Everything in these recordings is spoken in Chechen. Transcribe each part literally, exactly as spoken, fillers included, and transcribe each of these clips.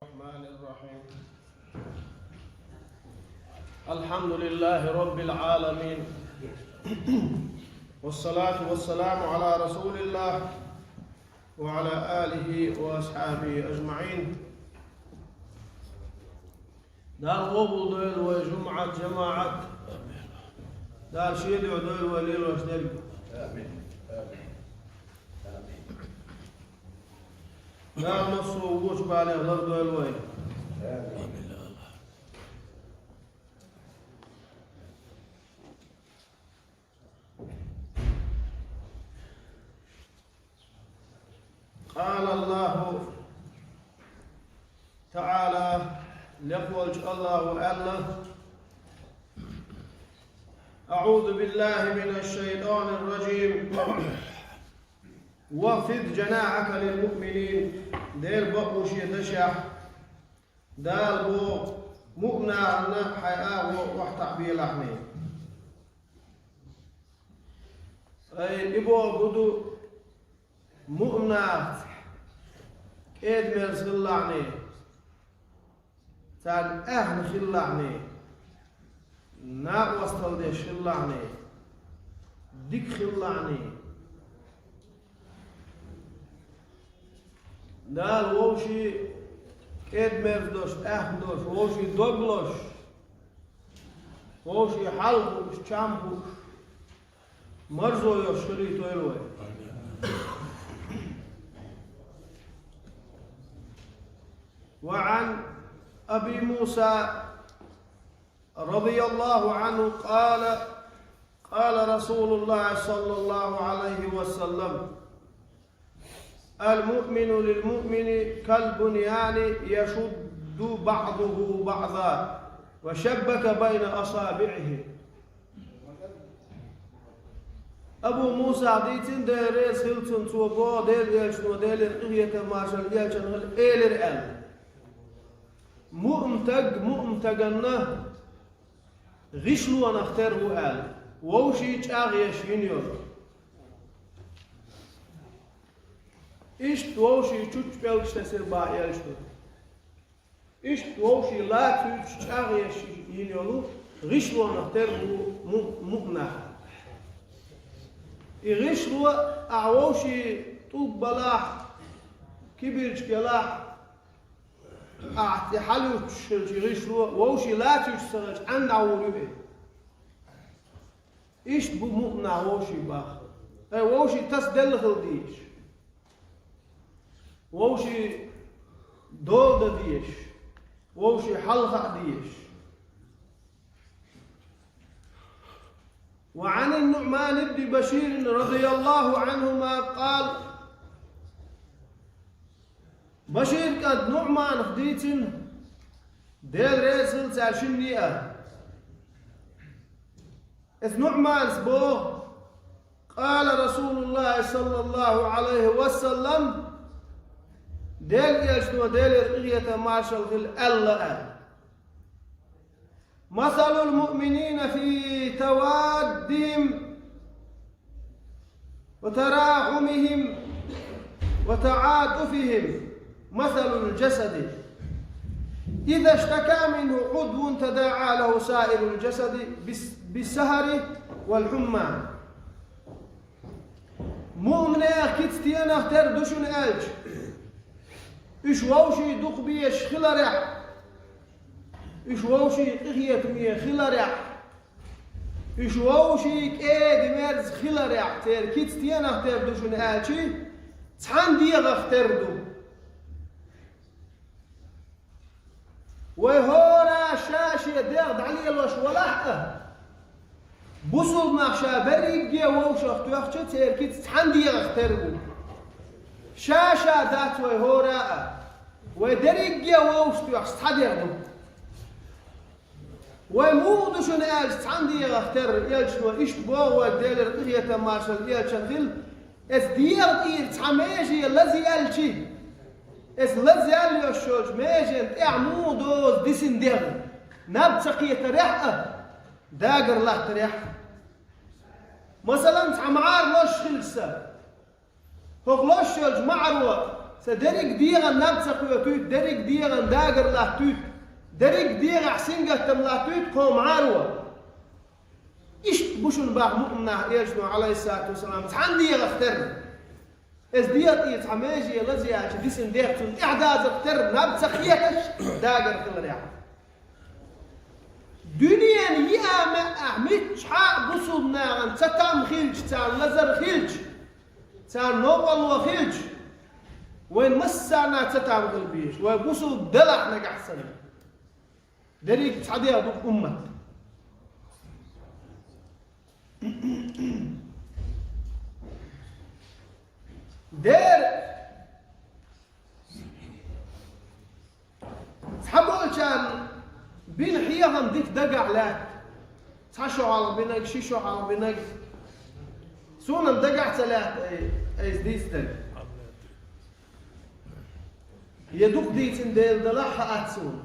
الرحمن الرحيم. الحمد لله رب العالمين. والصلاة والسلام على رسول الله وعلى آله وأصحابه أجمعين. Дала къобалдойла вай жумӀат, жамаӀат. Дала шен дуьхьа дойла вай лелош дерг. Дала массо а вочу балех лардойла вай. قال الله تعالى, лекха волчу АллахӀа аьлла: أعوذ بالله من الشيطان الرجيم. واخفض جناحك للمؤمنين. Дела бакъо шен дашехь, Дала боху, муъминашна хьайн агӀо охьатаӀабелахьний. Ай, и бохург ду, муъминашца кӀеда-мерза хилалахьний, царна аьхна хилалахьний, накъосталла деш хилалахьний, дика хилалахьний. Дала вовшийн кӀеда-мерза долуш, аьхна долуш, вовшийн дог лозуш, вовшийн хьал хууш, чам хууш, марзо йолуш хилийтойла вай. وعن أبي موسى رضي الله عنه قال: قال رسول الله صلى الله عليه وسلم: المؤمن للمؤمن كالبنيان يشد بعضه بعضا وشبك بين أصابعه. Абу Мусас дийцина, Дела реза хила цунна, цо боху, Делан Элчано, Делера къинхетам, маршалла Элчанна хуьлда, элира аьлла: муъмин стаг муъмин стаганна гӀишлонах тера ву аьлла, вовшийн чӀагӀъеш йина йолу. Иштта вовшийн чучча пӀелгаш тесира боху Элчано. Иштта вовшийн лацуьйтуш чӀагӀъеш йина йолу гӀишлонах тера ву му-, муъмин нах. И гӀишло ахь вовшийн тӀулг балахь, кибарчиг ялахь, ахь тӀе хьалуьттуш хилча, и гӀишло вовшийн лацуьйтуш ца хилча, Ӏаьнна дӀагӀур ю и. Иштта бу муъмин нах вовшийн боху. Ай, вовшийн тасаделла хила дезаш. Вовшийн дола дан дезаш. Вовшийн хьал хаа дезаш. وعن النعمان بن بشير رضي الله عنهما قال: Башир кӀант НуӀманах дийцина, Дела реза хила цара шинна а. Иза НуӀманас боху: قال رسول الله صلى الله عليه وسلم, Делан Элчано, Делера къинхетам, маршалла хила, аьлла аьлла: مثل المؤمنين في توادهم وتراحمهم وتعاطفهم مثل الجسد إذا اشتكى منه عضو تداعى له سائر الجسد بالس-، بالسهر والحمى. Муъминех кица стенах тера ду шуна аьлча, уьш вовшийн дукха безаш хиларехь, уьш вовшийн къинхетаме хиларехь, уьш вовшийн кӀеда-мерза хиларехь, церан кица стенах тера ду шуна аьлча, цхьана дегӀах тера ду. Вай хӀора ша шен дегӀ дӀалелош валахь а, бусулба нах ша берриге вовшах тоьхча, церан кица цхьана дегӀах тера ву. Ша-ша дац вай хӀора а, вай дерриге вовшах тоьхча цхьа дегӀ ду. Вай муха ду шуна аьлча, цхьана дегӀах тера, Элчано иштта боху, вай Делера къинхетам, маршалла Элчанна хила, эца дегӀа тӀера цхьа меже лазаяьлча, эца лазаяьлла йолуш йолчу меженна тӀехь муха доза дисина дегӀ, наб ца кхетарехь а, дагар латтарехь а. Масалан, цхьа маӀар лозуш хилча сан, хӀокху лозуш йолчу маӀаро Сан дерриг дегӀан наб ца кхоьтуьйту, дерриг дегӀан дагар латтуьйту, дерриг дегӀахь сингаттам латтуьйту кхо маьро. Иштта бу шуна баха муъминах, элчано, Ӏалайхиссалату вассалам, цхьана дегӀах терра. Иза дегӀа тӀера цхьа меже лазаяьлча дисина дегӀ цунна тӀехь дазарх терра, наб ца кхеташ дагар хиларехь. Дуьненан йиъа-маьӀӀехь миччахьа а бусулба нахана цатам хилча, царна лазар хилча, царна новкъарло хилча, вайн массарна цатам хила безаш, вай бусулба делахь нагахь санна. Дерриг цхьа дегӀ ду уммат. Дера цхьаболчарна бина хьехам дика дагахь лаьтта. Цхьа шо хьалха бинарг, ши шо хьалха бинарг. Суна-м дагахь ца лаьтта, ай, айса дийцинарг. Я дукха дийцина Дела далахь хаа дац суна.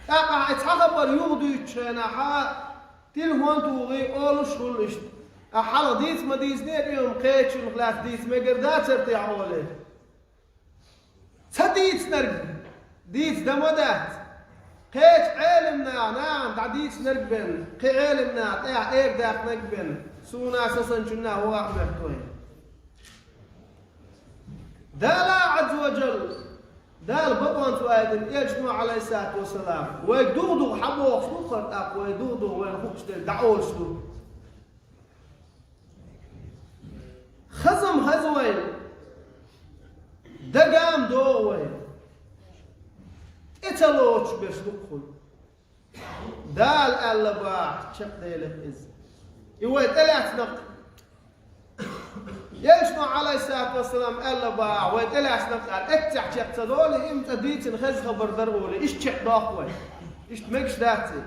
ТӀаккха хьайн цхьа хабар юха дуьйцучу хенахь, телефон тухий, олуш хуьлу иштта. Ахь хьалха дийца ма дийцинера, и хӀума кхечунах лаьцна дийца мегар дацара те хьо олий. Ца дийцинарг дийца дан ма дац. Кхечу Ӏелам наха нахана дӀадийцинарг бен, кхин Ӏелам наха тӀехь эгадаьккхинарг бен, суна а, сан санначунна а вахахь моьтту вай. Дала Ӏазза ва Джалла, Дала бакъонца ваийтина элчано, Ӏалайхиссалату вассалам, вайга дугӀу-дугӀу хьабохуш ду, кхара тӀаккха вай дугӀу-дугӀу вайна хууш дерг дӀаолуш ду. Хаза-м хаза вай, дага-м догӀу вай, тӀе ца лоцуш берш дукха хуьлу. Дала аьлла бахьа чекхдели иза. И вай тӀелаьцна-кх. Элчано, Ӏалайхиссалату вассалам, аьлла бахьа вай тӀелаьцна-кх аьлла, эццехь чекх ца долу, и-м цкъа дийцина хеза хабар дара олий, иштта чекхдоккху вай. Иштта мегаш дац и.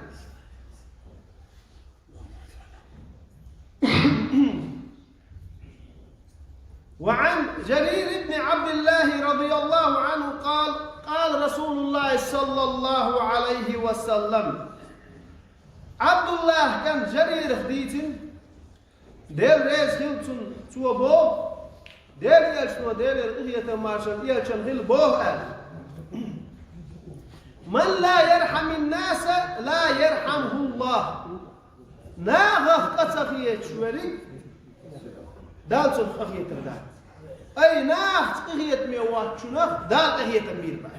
وعن جرير بن عبد الله رضي الله عنه قال: قال رسول الله صلى الله عليه وسلم. Ӏабдуллах кӀант Жарирах дийцина, Дела реза хилла цунна, цо боху, Делан элчано, Делера къинхетам, маршалла элчанна хилла, боху аьлла: «Ман ла ярхьамин наса, ла ярхьамхуллах». Нахах къа ца хеташ верг, Дала цунах къа хетар дац. Ай, нахаца къинхетаме воцучунах Дала къинхетам бийр бац.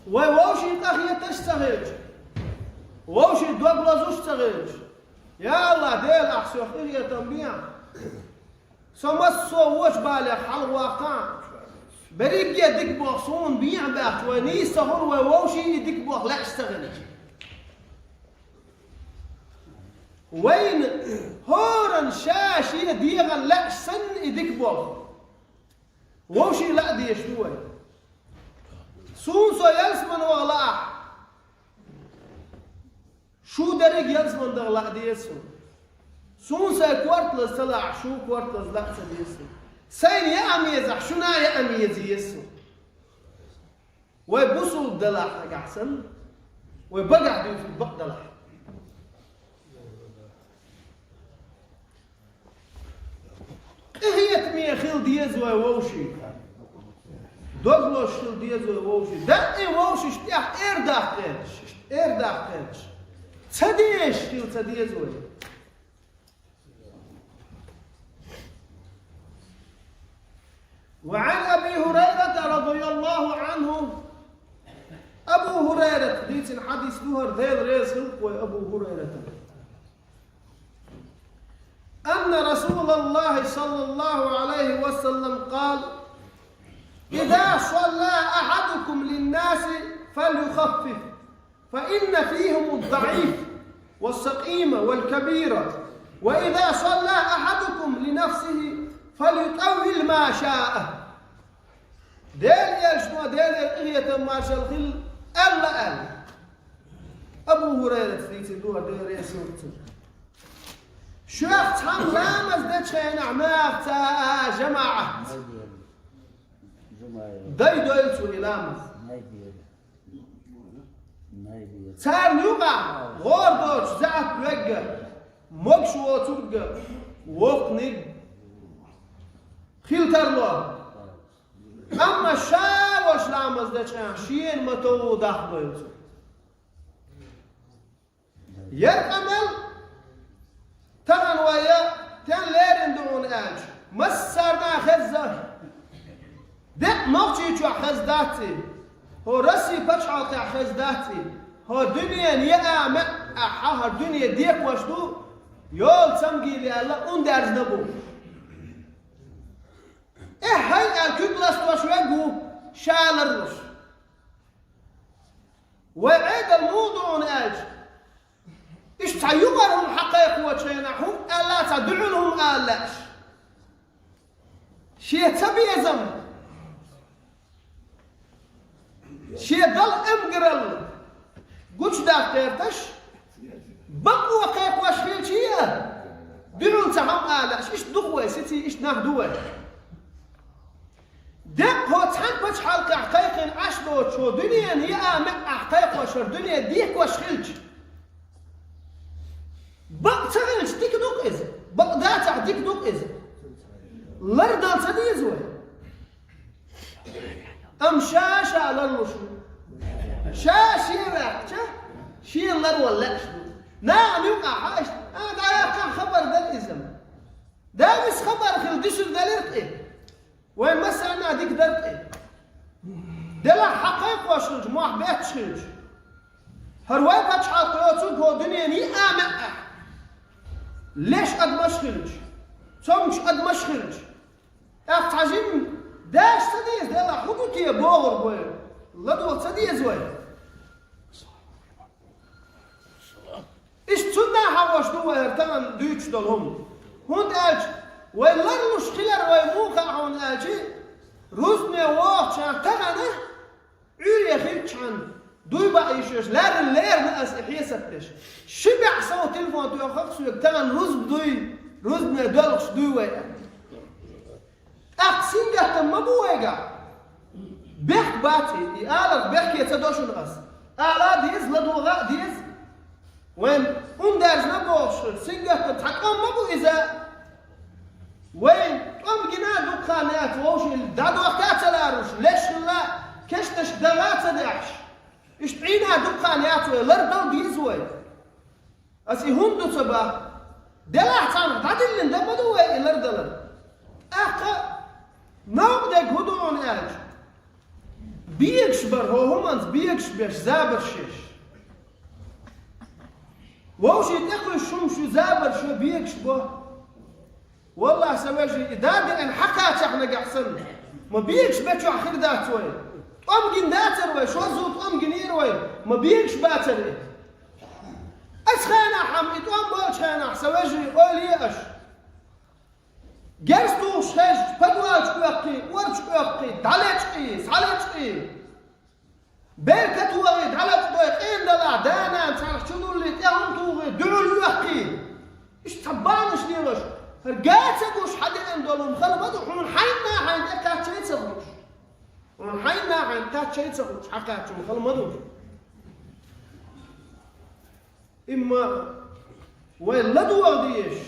Вай вовшийн къахеташ ца хилча, вовшийн дог лозуш ца хилча, я АллахӀ, Дела, ахь соьх къинхетам бехьа. Со массо а вочу балех хьалхаваккхахьа, берриге дика болх суна бехьа баьхча, вай нийса ца хуьлу, вай вовшийн и дика болх лаьаш ца хилча. Вайна хӀоранна ша шен дегӀан лаьаш санна и дика болх вовшийн лаа дезаш ду вай. Суна со ялсамане ваха лаахь, шу дерриг ялсамане даха лаа деза суна. Суна сайн корта лаза ца лаахь, шу корта лаза лаа ца деза суна. Сайна яа езахь, шуна а яа еза еза суна. Вай бусулба далахь нагахь санна, вай багахь дуьйцург бакъ далахь. Къинхетаме хила деза вай вовшийн. Дог лозуш хила деза вай вовшийн. Даккхий вовшашна тӀехь эр даккха гӀерташ, эр даккха гӀерташ. Ца дезаш хила ца деза вай. وعن أبي هريرة رضي الله عنه. Абу ХӀурайрата дийцина хьадис ду хӀара, Дела реза хилла вай Абу ХӀурайрата. أن رسول الله صلى الله عليه وسلم قال: إذا صلى أحدكم للناس فليخفف، فإن فيهم الضعيف والسقيم والكبير، وإذا صلى أحدكم لنفسه فليطول ما شاء. Делан элчано, Делера къинхетам, маршалла хилла, аьлла аьлла. Абу ХӀурайрата дийцина ду хӀара, Дела реза хилва цунна. Шух цхьамма ламаз дечу хенахь нахаца а жамаӀатца дай дойла цо и ламаз. Царна юкъахь гӀора доцуш заьӀап верг а, могуш воцург а, воккханиг а. хила тарло. Амма ша волуш ламаз дечкъехь шена ма товву дахбойла цо. Яра къамел тахана вай я, тен лерина ду хьуна аьлча, массарна а хезна. Деккъа Нохчийчохь хезна дац и, хӀо Россин пачхьалкхехь хезна дац и, хӀо дуьненан яа маьӀӀехь хӀара дуьне декхош ду, йола цамгийла яьлла, ун даьржина бу. Эхь, хьай аьлла куьг ластош верг ву, ша ларлуш. Вай Ӏедал муха ду хьуна аьлча, иштта цхьа юкъара хӀума хьакхайкхочу хенахь, хӀума аьлла, цхьа дуьхьал хӀума ала лаьаш. Шен цабезам, шен дала эмгаралла гучудаккха гӀерташ, бакъо кхайкхош хилчий а, дуьхьал цхьа хӀума ала лаьаш, иштта ду-кх вай, саций, иштта нах ду вай. Деккъа хӀо цхьана пачхьалкхехь кхайкхина Ӏаш доцуш, хӀо дуьненан яа маьӀӀехь кхайкхош, хӀара дуьне декхош хилча, бакъ ца хилча, дика ду-кх иза, бакъ дацахь, дика ду-кх иза. Лардала ца деза вай. Амма ша-ша ларлуш ву. Ша шен ваьккхича, шена ларвала лаьаш ду. Нахана юкъахь хьаьжча, а, дӀаяьккхина хабар дара иза. Дагис хабар хила дисур далира-кх и. Вайн массарна а дика дара-кх и. Делахь хьан кхайкхош хилча, мохь бетташ хилча, хӀара вай пачхьалкх йоцург хӀо дуьненан йиъ а маьӀӀехь леш адамаш хилча, цомгуш адамаш хилча, тӀаккха цхьа жимма даьш ца деза, делахь хӀун ду те бохург вай? ЛадогӀа ца деза вай? Иштта цунна а хьахош ду вай хӀара тахана дуьйцуш долу хӀума. ХӀунда аьлча вай ларлуш хилар вай муха хаьа хьуна аьлча, рузбане вогӀучарна тахана, Ӏуьйре хилчхьана, дуй баийша, лаьррина лерина аса и хьесап деш. Ши бӀе сов телефон тоьхна-кх соьга, тахана рузба дуй, рузбане доьлхуш дуй вай аьлла. ТӀаккха сингаттам ма бу вайгахь. Бехк бац и, и аларх бехке ца до шуна ас. Ала а деза, ладогӀа а деза. Вайн ун даьржина бохуш, сингаттам цхьа тӀом ма бу иза. Вайн тӀом гина дукха хан яц вовшийн дӀадохка а ца ларуш, леш хилла кешнашка дагӀа а ца даьхьаш. Иштта Ӏийна дукха хан яц вай, лардала деза вай. Ас и хӀунда ду ца боху? Делахь царна дӀадиллина дан ма ду вай и лардалар. ТӀаккха новкъа дерг хӀун ду хьуна аьлча? Бегаш бара, хӀо хӀуманца бегаш беш, забарш еш. Вовшийн тӀекхуьйсуш хӀума шу забарш ю, бегаш бо. Валлахь, сан вежарий, и да деана хьакхачахь нагахь санна, ма бегаш бечохь хир дац вай. ТӀом гина дацара вай, шозза тӀом гинийра вай, ма бегаш бацара и. Ас хенахь хьан и тӀом болчу хенахь, сан вежарий, ойла е аша. Герз тухуш хезча, подвалчу оьккхий, орчу оьккхий, дӀалечкъий, схьалечкъий. Беркат вахий, дӀалацдой, къен далахь, да-нана царах чу луллий, тӀе хӀума тухий, дуьхьал оьккхий. Иштта цхьа бахьанаш лелош, хӀара га ца гуш хьан деана долу хӀума хала ма ду, хьуна хьайна а хьайна тӀе кхаччай ца хууш. Хьуна хьайна а хьайна кхаччай ца хууш, хьан кхачча хӀума хала ма ду. Имма вай ладогӀа дезаш,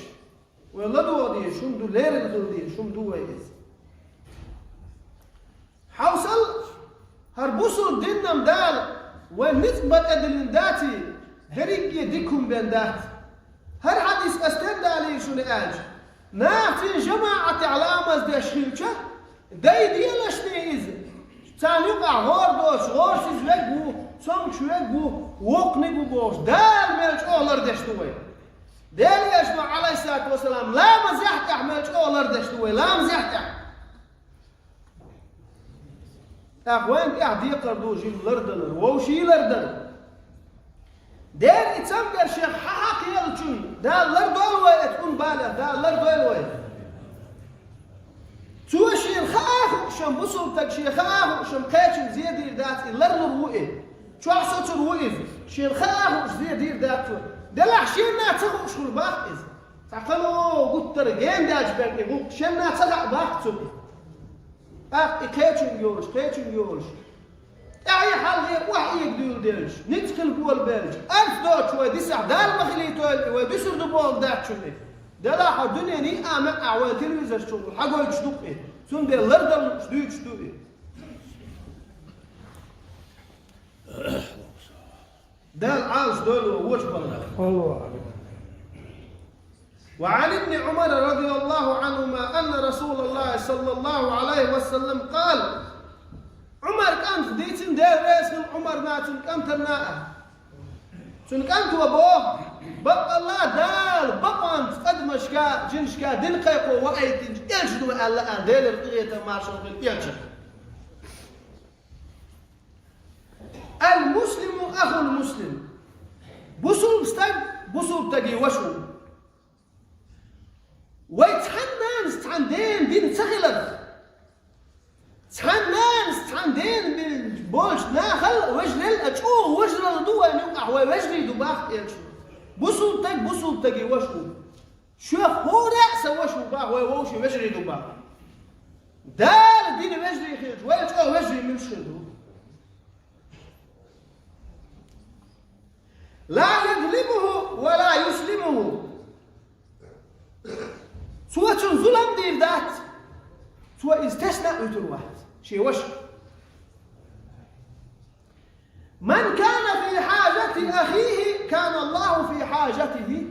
вай ладогӀа дезаш хӀума ду, леррина хила дезаш хӀума ду вай иза. Хьовсал, хӀара бусул диннам Дала вай ницкъ бан тӀедиллина даций, дерриге дика хӀума бен дац. ХӀара хьадис ас стен далийра шуна аьлча, нах цуьнан жамаӀатехь ламаз деш хилча, дай делашний иза. Царна юкъахь гӀора доцуш, гӀорасиз верг ву, цомгуш верг ву, воккханиг ву бохуш, Дала мел чӀогӀа лардеш ду вай. Делан Элчано, Ӏалайхиссалату вассалам, ламазехь тӀехь мел чӀогӀа лардеш ду вай, ламазехь тӀехь. ТӀаккха вайн тӀехь декхар ду жимма лардалар, вовший лардалар. Дера и цамгар шех хьан хьакхаеллачунна Дала лардойла вай, эцу ун балех Дала лардойла вай. Цо шена хаа а хууш, бусулба стаг шена хаа а хууш, кхечунна зе дийр дац, и ларлур ву и. Чохь соцур ву иза. Шена хаа а хууш зе дийр дац цо. Делахь шена ца хууш хуьлу баккха иза. Цхьа кхано гуттара гендаьлча берг и гӀуллакх шена ца хаьа баккха цунна. ТӀаккха и кхечунга йолуш, кхечунга йолуш. ТӀаьхье хьалхе охьаэгадуьйла делча, ницкъ хила болабелча, арц доцуш вай дисахь, Дала ма хилийтойла и, вай дуьсур ду бохург дац шуна и. Делахь хьо дуьненан йиъ а маьӀӀехь вай телевизорчу хьагойтуш ду-кх и. Цундела лардала лууш дуьйцуш ду и. Дала Ӏалашдойла вочу балла. وعن ابن عمر رضي الله عنهما أن رسول الله صلى الله عليه وسلم قال: Ӏумар кӀант дийцина, Дела реза хила Ӏумарна, цуьнан кӀантана а. Цуьнан кӀанто боху: «Баккъалла Дала бакъонца адамашка, жинашка дин кхайкхо ваийтинчу элча ду аьлла», аьлла, Делера къинхетам, маршалла хуьлда элчанна. المسلم أخو المسلم. Бусулба стаг бусулба стаге ваша ву. Вай цхьана нанас цхьана дена дина ца хиларх, цхьана нанас цхьана дена бина болчу нахал а, вежарел а чӀогӀа важаралла ду вайна юкъахь, вай вежарий ду боху элчано. Бусулба стаг бусулба стаге ваша ву. Шух хӀора а сан ваша ву боху, вай вовшийн вежарий ду боху. Дала дина вежарий хилча, вай чӀогӀа вежарий муьлш хир ду. لا يظلمه ولا يسلمه. Цо цунна зулам дийр дац, цо иза тесна а вуьтур вац, шен ваша. من كان في حاجة أخيه كان الله في حاجته.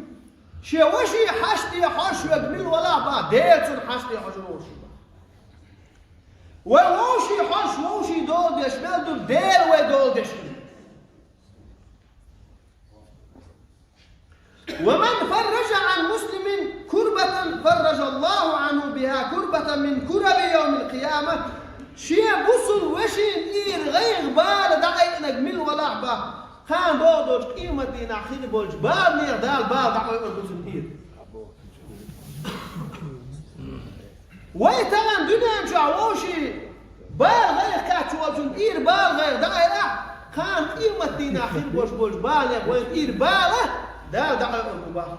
Шен ваший хьашт тӀе хьожуш верг мила валахь боху, Дела цунна хьашт тӀе хьожур ву шуна. Вай вовший хьожуш, вовший дола деш мел ду, Дела вай дола деш хир. ومن فرج عن مسلم كربة فرج الله عنه بها كربة من كرب يوم القيامة. Шен бусулба вешин тӀера гӀайгӀа бала дӀакъайъинарг мила валахь боху, кхана догӀу долчу къематдийнахь хир болчу баланех Дала бала дӀакъайъур бу цунна тӀера. Вай тахана дуьнен чохь вовшийн бала гӀайгӀа кхаьчча волчун тӀера бала гӀайгӀа дӀакъайъахь, кхана къематдийнахь хир болуш болчу баланех вайн тӀера бала Дала дӀакъайъур бу боху.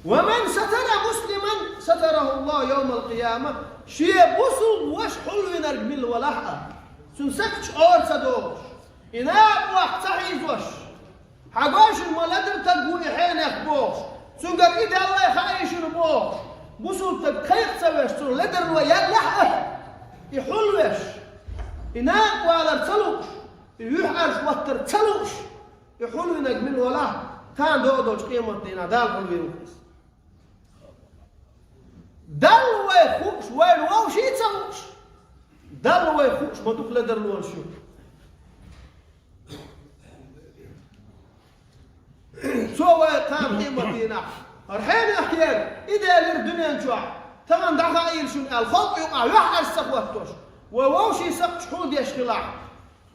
ومن ستر مسلما ستره الله يوم القيامة. Шен бусулба ваша хьулвинарг мила валахь а, цуьнан сакхташ Ӏора ца дохуш, и накъа ваккха ца хьийзош, хьан гой шуна ма ледара стаг ву и хьенех бохуш, цуьнгара и даьлла хаий шуна бохуш, бусулба стаг кхайкха ца веш, цунах ледарло яьллехь а, и хьулвеш, и накъа валар ца лууш, и юьхьӀаьржа хӀоттар ца лууш, и хьулвинарг мила валахь, кхана догӀу долчу къематдийнахь Дала хьулвийр ву иза. Далла вай хууш, вайна вовший ца хууш, Далла вай хууш ма ду-кх ледарлонаш ю. Цо вай кхана къематдийнахь, хӀара хьенех кера, и делира дуьнен чохь, тахана дӀахаийла шуна аьлла, халкъ юкъахь юьхьӀаьржа ца хӀоттош, вай вовшийн сакхташ хьулдеш хилахь,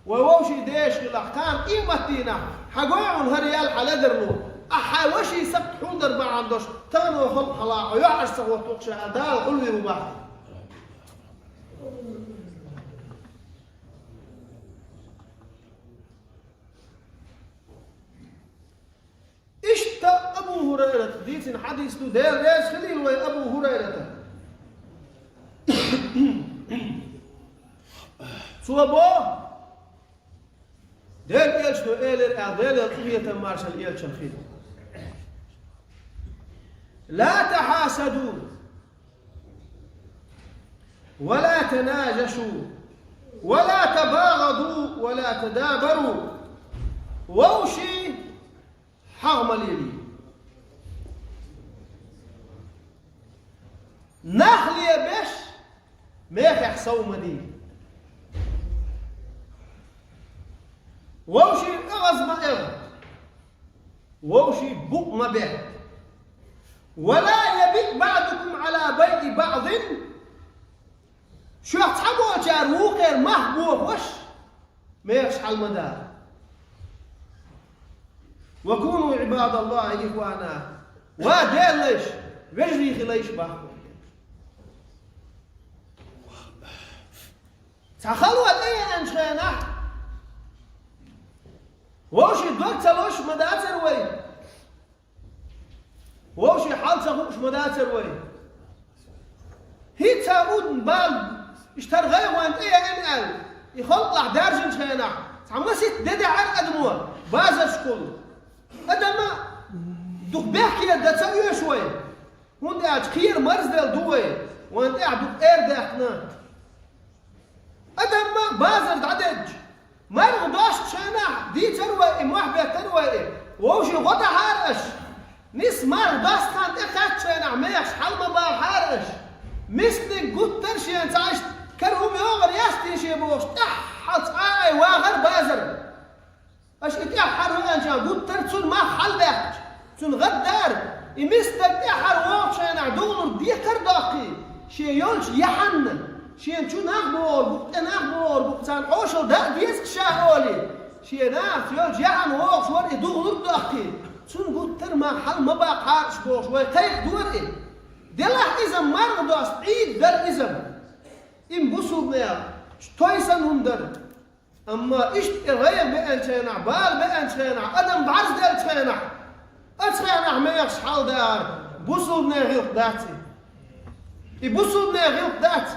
вай вовшийн деш хилахь, кхана къематдийнахь, хьан гой хьуна хӀара яьлла хьан ледарло, ахь хьайн вашийн сакхт хьулдар бахьана долуш, тахана вай халкъ хьалха хьо юьхьӀаьржа ца хӀотту-кх ша аьлла, Дала хьулвийр ву боху. Иштта Абу ХӀурайрата дийцина хьадис ду, Дела реза хилийла вай Абу ХӀурайрата. Цо боху, Делан элчано элира аьлла, Делан къинхетам, маршалла элчанна хуьлда: لا تحاسدوا ولا تناجشوا ولا تباغضوا ولا تدابروا. Вовшийн хьагӀ ма лелийла. Нах лебеш, мехехь сов ма дийла. Вовшийн оьгӀаз ма эгӀа. Вовшийн букъ ма бе. ولا يبع بعضكم على بيع بعض. Шух цхьаболчара вукхеран мах бохош, мехаш хьал ма дала. وكونوا عباد الله إخوانا. Ва Делан лайш, вежарий хилийша боху. Цхьа хало тӀееанчу хенахь, вовшийн дог ца лозуш ма дацара вай. Вовшийн хьал ца хууш ма дацара вай. ХӀинца удна бала, иштта гӀайгӀа вайна тӀееана аьлла, и халкъалахь даьржинчу хенахь, цхьа масийтта де даьӀара адамо, базаршкахула. Адама Дукха бехке дан ца оьшу вай, хӀунда аьлча кхера марзделла ду вай, вайна тӀехь дукха эр даьккхина. Адам ма базар дӀадедча, марха достучу хенахь дийцар вай и, мохь беттар вай и, вовшийн гӀо дахьара аша. Ниса марха досту хан тӀекхаьччу хенахь мехаш хьал ма бахьара аша. Мисканиг гуттар шена цхьа иштта кара хӀума йогӀур яц те шен бохуш, тӀаьххьа цкъа а вахар базар. Аша и тӀаьххьара веанчохь гуттар цунна мах хьалдаьккхича, цунна гӀаддара, и миска стаг тӀаьххьара вогӀучу хенахь дугӀанург декхар а доккхий, шен йолчу яхьанна, шена чу нах богӀур бу-кх, тӀе нах богӀур бу-кх, царна хьошалла дан а деза-кх ша олий, шен нахаца йолчу яхьанна вогӀуш вара и дугӀанург а доккхий, цунна гуттар а мах хьал ма баккхьара аша бохуш, вай кхайкхадора и. Делахь иза марха досту Ӏийд дара иза. Иза бусулбанех тойсан хӀума дара. Амма иштта тӀе гӀайгӀа беанчу хенахь, бала беанчу хенахь, адам бӀарзделлачу хенахь, оцу хенахь мехаш хьал дахьара, бусулбанех гӀиллакх дац и. И бусулбанех гӀиллакх дац,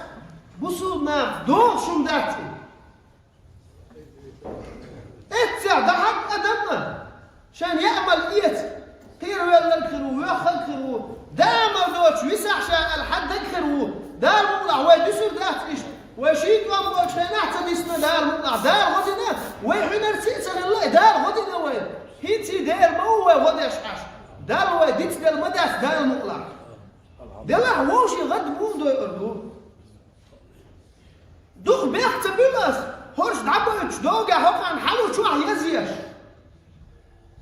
бусулбанах догӀуш хӀума дац и. Эццехь дӀахьакха адам а, шен яа мел эца, кхеравелларг хир ву, воьхнарг хир ву, даа мел доцуш висахь ша аьлла хьан даг хир ву, Дала мукъалахь вай дуьсур дац иштта. Вай ший тӀом болчу хенахь ца дисна Дала мукъалахь, Дала гӀо дина, вай хьуьнарца а ца хилла, и Дала гӀо дина вай. ХӀинций дера ма ву вай гӀо деш Ӏаш. Далла вай дицделла ма дац Дала мукъалахь. Делахь вовшийн гӀад муха дойур ду? Дукха бехк ца буьллу ас, хӀорш дӀабойтуш догахь хӀокхарна хьалучохь язъеш.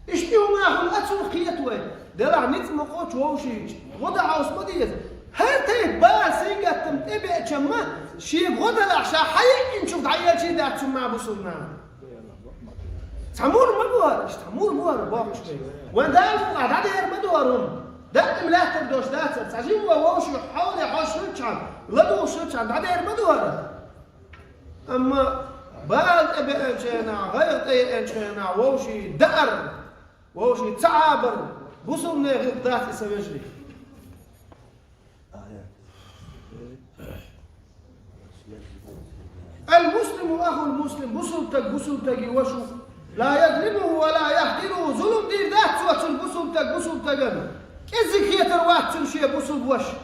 Иштта и хӀума хӀуна а цунах кхета вай, делахь ницкъ ма кхочу вовшийн чу, гӀо дан хьовса ма деза. ХӀара тайпа бала сингаттам тӀебеачамма, шега гӀо далахь ша хьаеъинчух дӀаелчий дац цунна бусулба нах. Цхьа мур ма бу хӀара, иштта мур бу хӀара бохуш вай. Вайн Дала мукъалахь дӀадер ма ду хӀара хӀума. Даим лаьттар долуш дацара, цхьа жимма вовшийн хьоле хьожуш хилчахьана, ладугӀуш хилчахьана дӀадер ма ду хӀара. Амма бала тӀебеанчу хенахь, гӀайгӀа тӀееанчу хенахь вовшийн даар, вовшийн ца Ӏабар, бусулбанех гӀиллакх дац и, сан вежарий. المسلم أخو المسلم, бусулба стаг бусулба стеган ваша ву. لا يظلمه ولا يحقره, зулам дийр дац цо цунна, бусулба стаг бусулба стагана. КӀеззиг хетар вац цунна шен бусулба ваша.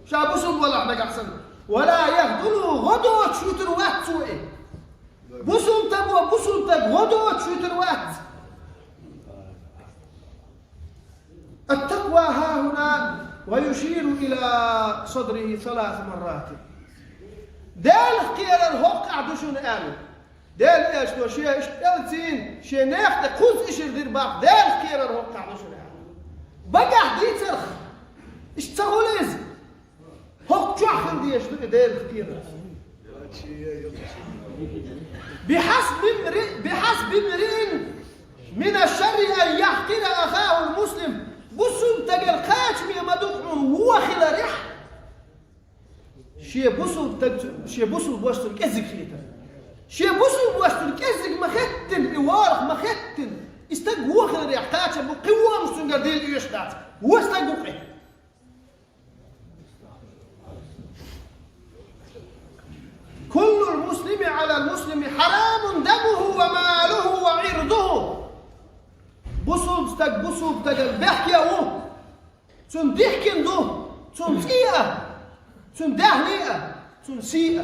Ша бусулба валахь нагахь санна. ولا يخذله, гӀо доцуш вуьтур вац цо и. Бусулба стаго бусулба стаг гӀо доцуш вуьтур вац. التقوى هاهنا ويشير إلى صدره ثلاث مرات. Делах кхерар хӀокхахь ду шуна аьлла. Делан Элчано шен иштта пӀелгацийна, шен нехан тӀе кхузза ишар дира бакъ, Делах кхерар хӀокхахь ду шуна аьлла. Багахь дийцарх, иштта ца хуьлу иза. ХӀокху чохь хила дезаш ду и Делах кхерар. بحسب امرئ، بحسب امرئ من الشر أن يحقر أخاه المسلم. Бусулба стагана кхачаме ма ду хьуна вон хиларехь, шен бусулба стаг, шен бусулба ваша цунна кӀеззиг хетар. Шен бусулба ваша цунна кӀеззиг ма хеттина, и ворхӀ ма хеттина, и стаг вон хиларехь кхачам бу, кхин вон цуьнгара дийла оьшуш дац. Вон стаг ву-кх и. كل المسلم على المسلم حرام دمه وماله وعرضه. Бусулба стаг бусулба стагана бехке ву. Цунна дихкина ду, цунна цӀий а, цунна даьхний а, цунна сий а.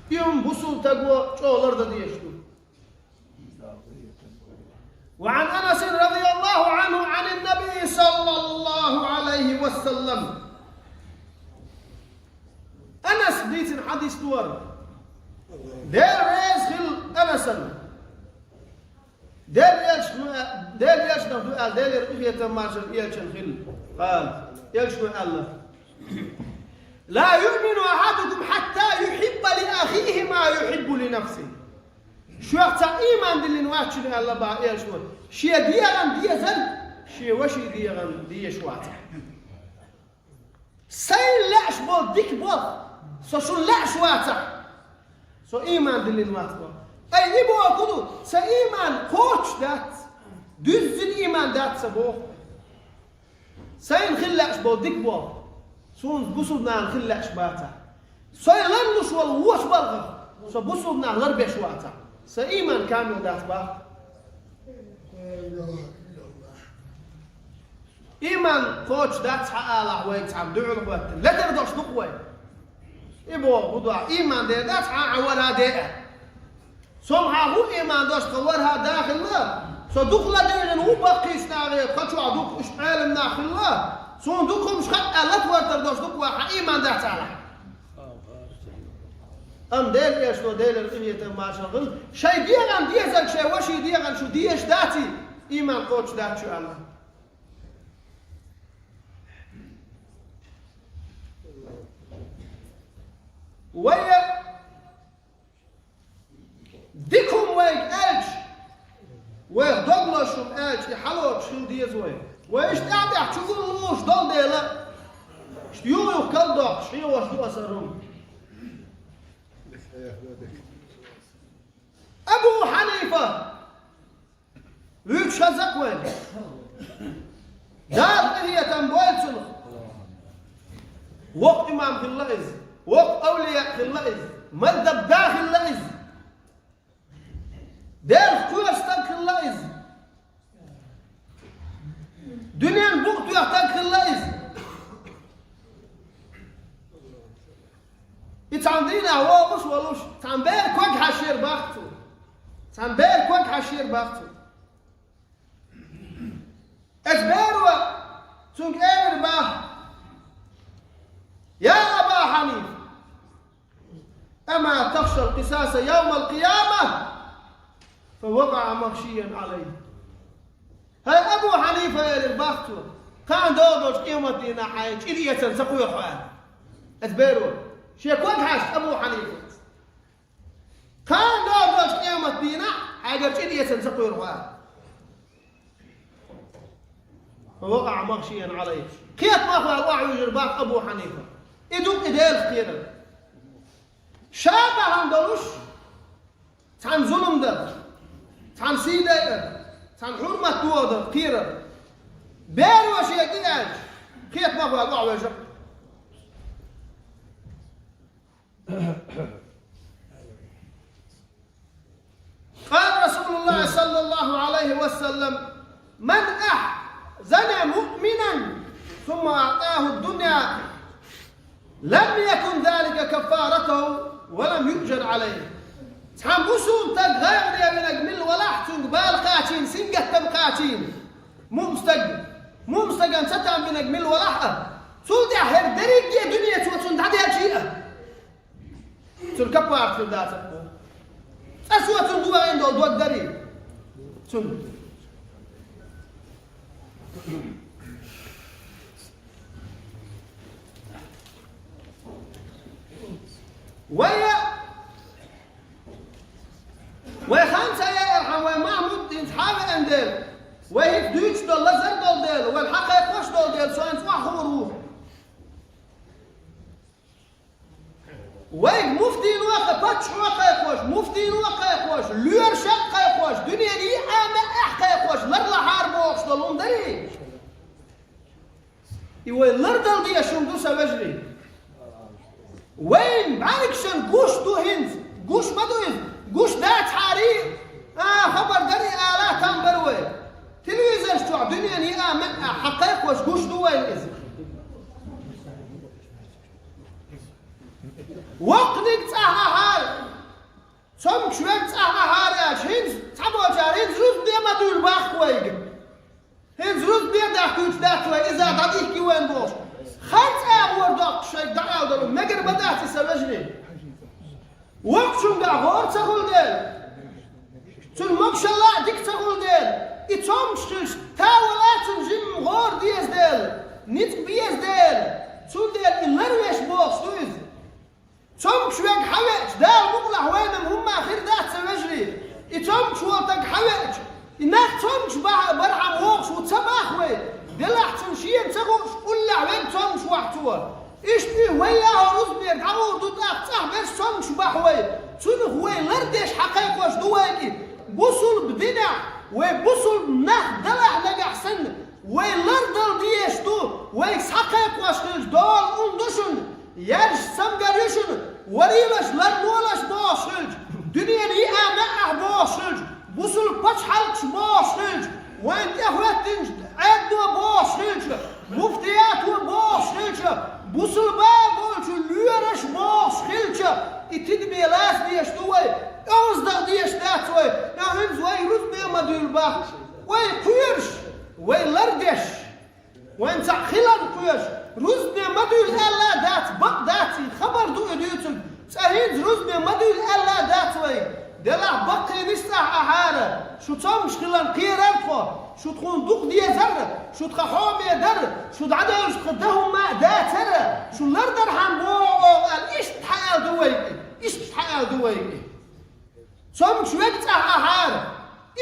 И хӀума бусулба стаго чӀогӀа лардан дезаш ду. وعن أنس رضي الله عنه عن النبي صلى الله عليه وسلم. Анас дийцина хьадис ду хӀара. Дела реза хила Анасана. Делан Элчано, Делан Элчанах ду аьлла, Делера къинхетам, маршалла Элчанна хила. Къала, Элчано аьлла: لا يؤمن أحدكم حتى يحب لأخيه ما يحب لنفسه. Шух цхьа ийман диллина вац шуна аьлла бах Элчано. Шен дегӀан дезарг шен вашийн дегӀан дезаш вацахь. Сайна лаьаш болу дика болх со шуна лаьаш вацахь, со ийман диллина вац боху. Ай, и боху ду, сан ийман кхочуш дац, дуьззина ийман дац сан боху. Сайна хила лаьаш болу дика болх, суна бусулба нахана хила лаьаш бацахь. Со ларлуш волу вочу балхах со бусулба нах ларбеш вацахь, сан ийман камил дац бах. Иман кхочуш дац хьан алахь вайга цхьамма дуьхьал хӀоттина? Летар долуш ду-кх вай. И боху хӀун ду, иман дер дац хьан, хьан вархӀа де а. Со хьан хӀун иман долуш, тхан вархӀа да хилла, со дукха ладуьйгӀина ву баккхийчу нахе, тхан чохь дукха уьш Ӏелам нах хилла, суна дукха хӀумаш хаьа аьлла, латвартар долуш ду-кх вай, хьан иман дац алахь. Амма Делан Элчано, Делера къинхетам, маршалла хуьлда, шайн дегӀан дезарг шайн вашийн дегӀан шу дезаш дац, иман кхочуш дац шу аьлла. Вай дика хӀума вайга аьлча, вайх дог лозуш хӀума аьлча, и хьалоцуш хила деза вай. Вай иштта тӀаьхь-тӀаьхьа чу гуллуш долу дела, иштта юха-юха карладоккхуш хьехош ду аса хӀара хӀума. Абу Хьанийфа вуьйцуш хаза-кх вайна. Дала къинхетам бойла цунах. Воккха имам хилла иза, воккха авлия хилла иза, мазхӀаб да хилла иза. Делах кхоьруш стаг хилла иза. Дуьненан букъ тоьхна стаг хилла иза. И цхьана дийнахь вогӀуш а волуш, цхьана бер ког хьаьшшера бах цо. Цхьана бер ког хьаьшшера бах цо. Оцу беро цуьнга элира бах: «Я Аба Хьанийфа, ама тахшал къисаса йовмал къияма?» Фа вакъаӀа махшийян Ӏалайхи. «ХӀай Абу Хьанийфа, — элира бах цо, — кхана догӀу долчу къематдийнахь хьайна чӀир эцарна ца кхоьру хьо?» Оцу беро шен ког хьаьшна Абу Хьанийфа. «Кхана догӀу долчу къематдийнахь хьайгара чӀир эцарна ца кхоьру хьо». Фа вакъаӀа махшийян Ӏалайхи. Кхетта мах вала охьавуьжура бах Абу Хьанийфа. И ду-кх и Делах кхерар. Ша бахьана долуш, цхьана зулам дар, цхьана сий дайар, цхьана хьурмат дохадар кхерар. Беро шега и аьлча, кхетта мах вала охьавуьжура. قال رسول الله صلى الله عليه وسلم: من أحزن مؤمنا ثم أعطاه الدنيا لم يكن ذلك كفارته ولم يؤجر عليه. Цхьана бусулба стаг гӀайгӀане винарг мила валахь, цуьнга бала кхачийна, сингаттам кхачийна, муъмин стаг, муъмин стагана цатам бинарг мила валахь а, цул тӀаьхьа хӀара дерриге а дуьне цо цунна дӀаделчий а, цунна каппарат хир дацара. Цкъа цо цунна догӀийна долу дог дарий цунна. Вай, вай хан ца яархьама, вай Махьмуд хӀинца хьа а веана дела, вай хӀинца дуьйцуш долу лазар долу дела, вай хьакхайкхош долу дела, со хӀинца охьахуур ву. Вайга муфтийно а кхайкхош, паччахьо а кхайкхош, муфтийно а кхайкхош, лоьраша а кхайкхош, дуьненан йиъ а, маьӀӀехь а кхайкхош, ларлахьара бохуш долу хӀума дарий? И вай лардала дезаш хӀума ду, сан вежарий. Вайн бӀаьргашна гуш ду хӀинца, гуш ма ду иза, гуш дацахьарий, а, хабар дарий ала там бара вай. Телевизорш чохь дуьненан йиъ а, маьӀӀехь хьакхайкхош гуш ду вайна иза. Воккханиг цӀахь ахьара, цомгуш верг цӀахь ахьара аьлча, хӀинца цхьаболчара хӀинца рузбане ма дуьйлу бах вайга. ХӀинца рузбане дахкуьйтуш дац вай, иза дӀадихкий вайна бохуш. Харц агӀор доккхуш шайга дӀаала долу мегар ма дац и, сан вежарий. Воккхачуьнгахь гӀора ца хуьлу дела, цуьнан могушалла а дика ца хуьлу дела, и цомгуш хилча, тавала цунна жимма гӀора деза дела, ницкъ беза дела, цундела и ларвеш бохуш ду иза. Цомгуш верг хьавеача, Дала мукъалахь вайна-м хӀумма хир дац, сан вежарий. И цомгуш волу стаг хьавеача, и нах цомгуш бахьа-, бархьама вогӀуш ву ца бах вай. Делахь цунна шена ца хууш, уллехь верг цомгуш вахь цо. Иштта и вай яхьо рузбане дӀагӀур ду тӀаккха, цӀахь берш цомгуш бахь вай. Цунах вай лардеш хьакхайкхош ду вайга и. Бусулба динехь, вай бусулба нах далахь нагахь санна, вай лардала дезаш ду, вайга схьакхайкхош хилча, дола ун ду шуна, яьржа цамгар ю шуна, варийлаш лармолаш бохуш хилча, дуьненан йиъа маьӀӀехь бохуш хилча, Бусулба пачхьалкхаш бохуш хилча, вайн тӀехӀоьттинчу Ӏедало бохуш хилча, муфтиято бохуш хилча, бусулба болчу лоьраша бохуш хилча, и тидаме лаца дезаш ду вай, оьгӀаздакъа дезаш дац вай, я хӀинца вай рузбан ма дуьйла боху, вай кхоьруш, вай лардеш. Вайн цхьаъ хиларна кхоьруш, рузбан ма дуьйла аьлла а дац, бакъ дац, и хабар ду и дуьйцург, цкъа хӀинца рузбан ма дуьйла аьлла а дац вай. Делахь баккхий нисса ахьа ахьара, шу цомгуш хиларна кхерара тхо, шу тхуна дукха дезара, шу тхан хьоме дара, шу дӀадовлуш тхан дан хӀумма а дацара, шу лардархьама боху оха аьлла, иштта хьааьлла ду вайга и, иштта хьааьлла ду вайга и. Цомгуш верг цӀахь ахьара.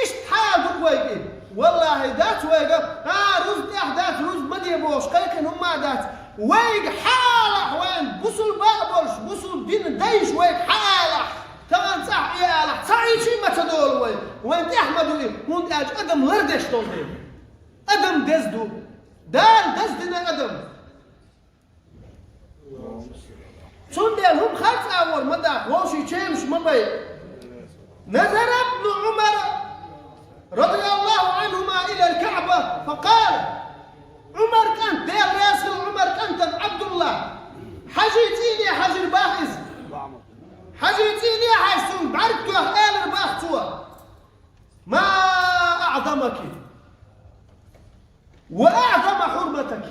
Иштта хьал ду вайга и. Валлахьи, дац вайга, а, рузба тӀехь дац, рузба ма де бохуш, кхайкхина хӀумма а дац. Вайга хьалахь вайн, бусулба а болуш, бусулба дин дайша вайга хьалахь. Тахана цӀахь Ӏе алахь, цхьа Ӏийчий ма ца долу вай. Вайн тӀехь ма ду и, хӀунда аьлча адам лардеш долу дела. Адам деза ду. Дала даздина адам. Цундела хӀума харц агӀор ма даха, вовшийн чемаш ма бай. نظر ابن عمر رضي الله عنهما إلى الكعبة فقال: Ӏумар кӀант, Дела реза хила Ӏумар кӀантана Ӏабдулла, хьажий цӀийне хьажира бах иза. Хьажий цӀийне хьажа цунна бӀаьрг тоьхна, элира бах цо: ما أعظمك وأعظم حرمتك.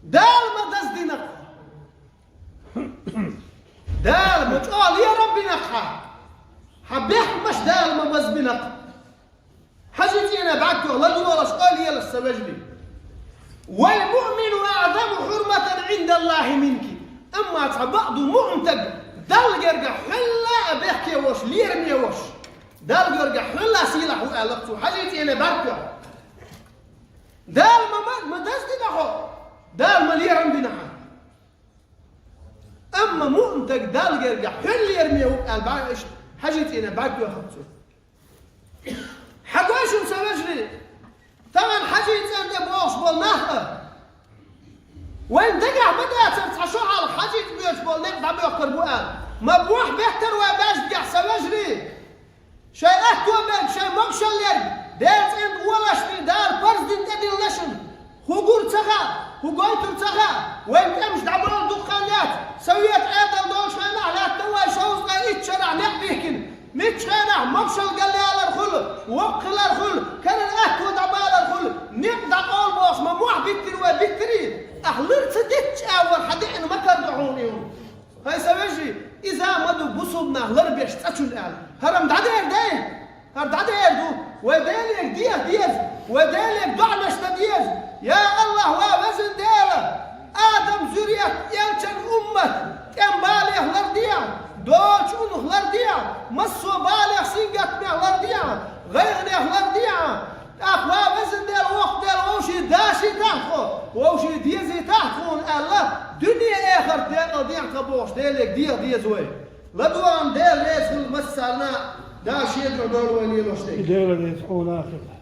Дала ма даздина-кх. Дала ма чӀогӀа лерам бина-кх хьан. Хьан бехкамаш Дала ма базбина-кх. Хьажий цӀийне бӀаьрг тоьхна, ладогӀалаш, къа лелаш, сан вежарий. والمؤمن أعظم حرمة عند الله منك. Амма цхьа бакъ ду муъмин стаг, Далла гергахь хьол а бехке волуш, лераме волуш. Далла гергахь хьол а сийлахь ву аьлла-кх цо, хьажий цӀийне бӀаьрг тоьхна. Дала ма, ма, ма даздина хьо, Дала ма лерам бина хьан. Амма муъмин стаг Далла гергахь хьол лераме ву аьлла бӀаьрг, иштта хьажий цӀийне бӀаьрг тоьхна цо. Хьан гой шуна, сан вежарий, тахана хьажий цӀарна тӀе бохуш болу нах а? Вайн дагахь ма дацара цхьа шо хьалха хьажий цӀа боьдуш болу некъ дӀабоьхкур бу аьлла. Ма бохьа беттара вай маьждигехь, сан вежарий. Шайн аьтто берг, шайн могушалла ерг, Делан цӀенна олашний Дала парз дина тӀедиллина шуна. ХӀун гур ца хаьа, хӀун гойтур ца хаьа, вайн тӀемаш дӀабала дукха хан яц, совет Ӏедал долчу хенахь лаьтта вай шовзткъе итт шарахь некъ бихкина. Миччу хенахь могушалла галъялар хуьлу, воккха хилар хуьлу, карара аьтто дӀабалар хуьлу, некъ дӀакъовла бохуш ма мохь биттира вай, биттирий? Ахь лар ца деттачу агӀор хьан деана ма карадо хьуна и хӀума. ХӀай сан вежарий, иза ма ду бусулба нах ларбеш цӀа чун аьлла. ХӀара-м дӀадер дай? ХӀара дӀадер ду. Вай Деле деха деза, вай Деле доӀанаш дан деза. Я АллахӀ, ва везан Дела! Адам зуьрет, элчан уммат, тӀем балех лардехьа, доцучу унах лардехьа, массо а балех, сингаттамех лардехьа, гӀайгӀанех лардехьа. ТӀаккха, ва везан Дела, воккха Дела, вовшийн дашийтахьа тхо, вовшийн дезийтахьа тхуна аьлла, дуьне-эхарт декъал дехьа тхан бохуш, Деле деха деза вай. ЛадогӀам Дела реза хуьлда массарна, Дала шен дуьхьа дойла вай лелош дерг. Дела реза хьуна а хуьлда.